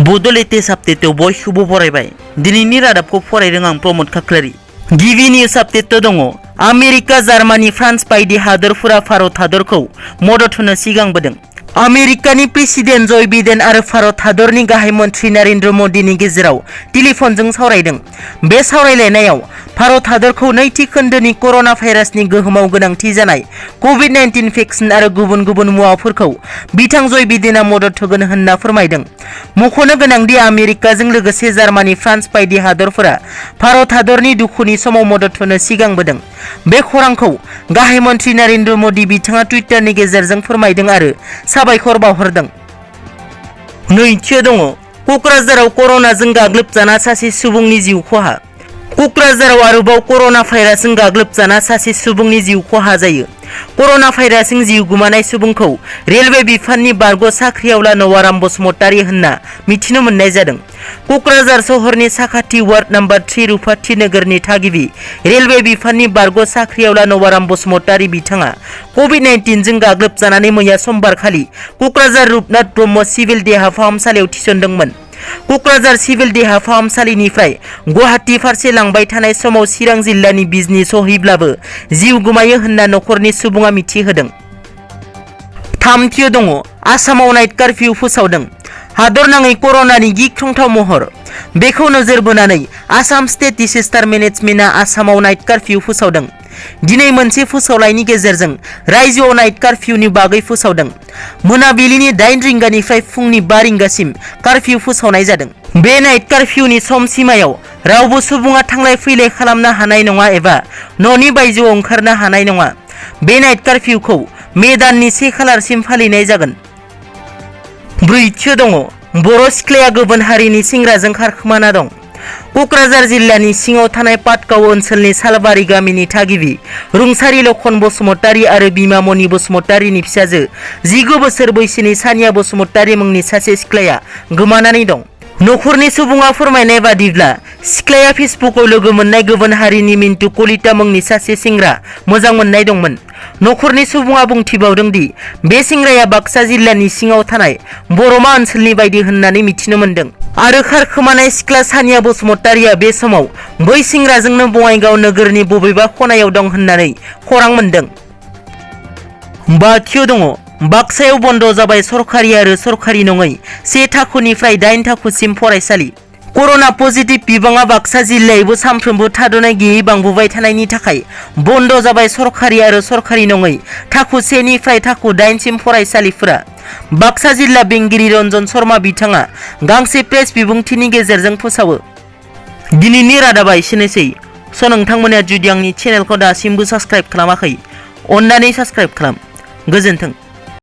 Bodo latest update बयखौबो बरायबाय दिनैनि रादाबखौ फरायदों आं प्रमोद खाख्लारि गिबि निउज आपडेट दङ आमेरिका जार्मानी फ्रान्स बायदि हादोरफोरा भारत हादरखौ मदद होनो सिगांबोदों आमेरिकानि प्रेसिडेन्ट जय बाइडेन आरो भारत हादरनि गाहाय मन्थ्रि नरेन्द्र मोदीनि गेजेराव टेलिफनजों सावरायदों बे सावरायलायनायाव भारत हादरखौ नैथि खोन्दोनि कर'ना भाइरासनि गोहोमाव गोनांथि जानाय कोविड-19 भेक्सिन आरो गुबुन गुबुन मुवाफोरखौ बिथां जय बाइडेना मदद होगोन होनना फोरमायदों मख'नो गोनांदि आमेरिकाजों लोगोसे जार्मानी फ्रान्स बायदि हादरफोरा भारत हादरनि दुखुनि समाव मदद होनो सिगांबोदों बे खौरांखौ गाहाय मन्थ्रि नरेन्द्र मोदी बिथाङा टुइटारनि गेजेरजों फोरमायदों आरो साबायखर बावहरदों नैथियाव दङ क'क्राझाराव कर'नाजों गाग्लोबजाना सासे सुबुंनि जिउ खहा क'क्राझाराव आरोबाव कर'ना भाइरासजों गाग्लोबजाना सासे सुबुंनि जिउ खहा जायो कर'ना भाइरासजों जिउ गोमानाय सुबुंखौ रेलवे बिफाननि बारग' साख्रिआवला नवाराम बसुमतारी होनना मिथिनो मोननाय जादों क'क्राझार सहरनि साखाथि वार्ड नम्बर 3 रुपाथि नोगोरनि थागिबि रेलवे बिफाननि बारग' साख्रिआवला नवाराम बसुमतारी बिथाङा कोविड-19 जों गाग्लोबजानानै मैया समबारखालि क'क्राझार रुपनाथ ब्रह्म सिभिल देहा फाहामसालियाव थिसनदोंमोन क'क्राझार सिभिल देहा फाहामसालिनिफ्राय गुवाहाटी फारसे लांबाय थानाय समाव चिरां जिल्लानि बिजनी सहैब्लाबो जिउ गोमायो होनना नखरनि सुबुङा मिथिहोदों थामथियाव दङ आसामाव नाइट कार्फिउ फोसावदों हादरनाङै कर'नानि गिख्रंथाव महर बेखौ नोजोर बोनानै आसाम स्टेट डिसेस्टार मेनेजमेन्टआ आसामाव नाइट कार्फिउ फोसावदों दिनै मोनसे फोसावलायनि गेजेरजों रायजोआव नाइट कार्फिउनि बागै फोसावदों मोनाबिलिनि 8 रिंगानिफ्राय फुंनि 5 रिंगासिम कार्फिउ फोसावनाय जादों बे नाइट कार्फिउनि सम सीमायाव रावबो सुबुङा थांलाय फैलाय खालामनो हानाय नङा एबा न'नि बायजोआव ओंखारनो हानाय नङा बे नाइट कार्फिउखौ मे दाननि 1 खालारसिम फालिनाय जागोन ब्रैथियाव दङ बर' सिख्लाया गुबुन हारिनि सेंग्राजों खारखोमाना दं क'क्राझार जिल्लानि सिङाव थानाय पाटगाव ओनसोलनि सालबारि गामिनि थागिबि रुंसारि लखन बसुमतारी आरो बिमा मनि बसुमतारीनि फिसाजो 19 बोसोर बैसोनि सानिया बसुमतारी मुंनि सासे सिख्लाया गोमानानै दं नखरनि सुबुङा फोरमायनाय बादिब्ला सिख्लाया फेसबुकआव लोगो मोननाय गुबुन हारिनि मिन्टु कलिता मुंनि सासे सेंग्रा मोजां मोननाय दंमोन नखरनि सुबुङा बुंथिबावदों दि बे सेंग्राया बाक्सा जिल्लानि सिङाव थानाय बरमा ओनसोलनि बायदि होननानै मिथिनो मोनदों आरो खारखोमानाय सिख्ला सानिया बसुमतारीया बे समाव बै सेंग्राजोंनो बङाइगाव नोगोरनि बबेबा खनायाव दं होननानै खौरां मोनदों बाथियाव दङ बाक्सायाव बन्द जाबाय सरखारि आरो सरखारि नङै 1 थाखोनिफ्राय 8 थाखोसिम फरायसालि कर'ना पजिटिभ बिबाङा बाक्सा जिल्लायावबो सानफ्रोमबो थाद'नाय गैयै बांबोबाय थानायनि थाखाय बन्द जाबाय सरखारि आरो सरखारि नङै थाखो 1 निफ्राय थाखो 8 सिम फरायसालिफोरा बाक्सा जिल्ला बेंगिरि रन्जन शर्मा बिथाङा गांसे प्रेस बिबुंथिनि गेजेरजों फोसावो दिनैनि रादाबा एसेनोसै नोंथांमोना जुदि आंनि चेनेलखौ दासिमबो साबस्क्राइब खालामाखै अन्नानै साबस्क्राइब खालाम गोजोन्थों।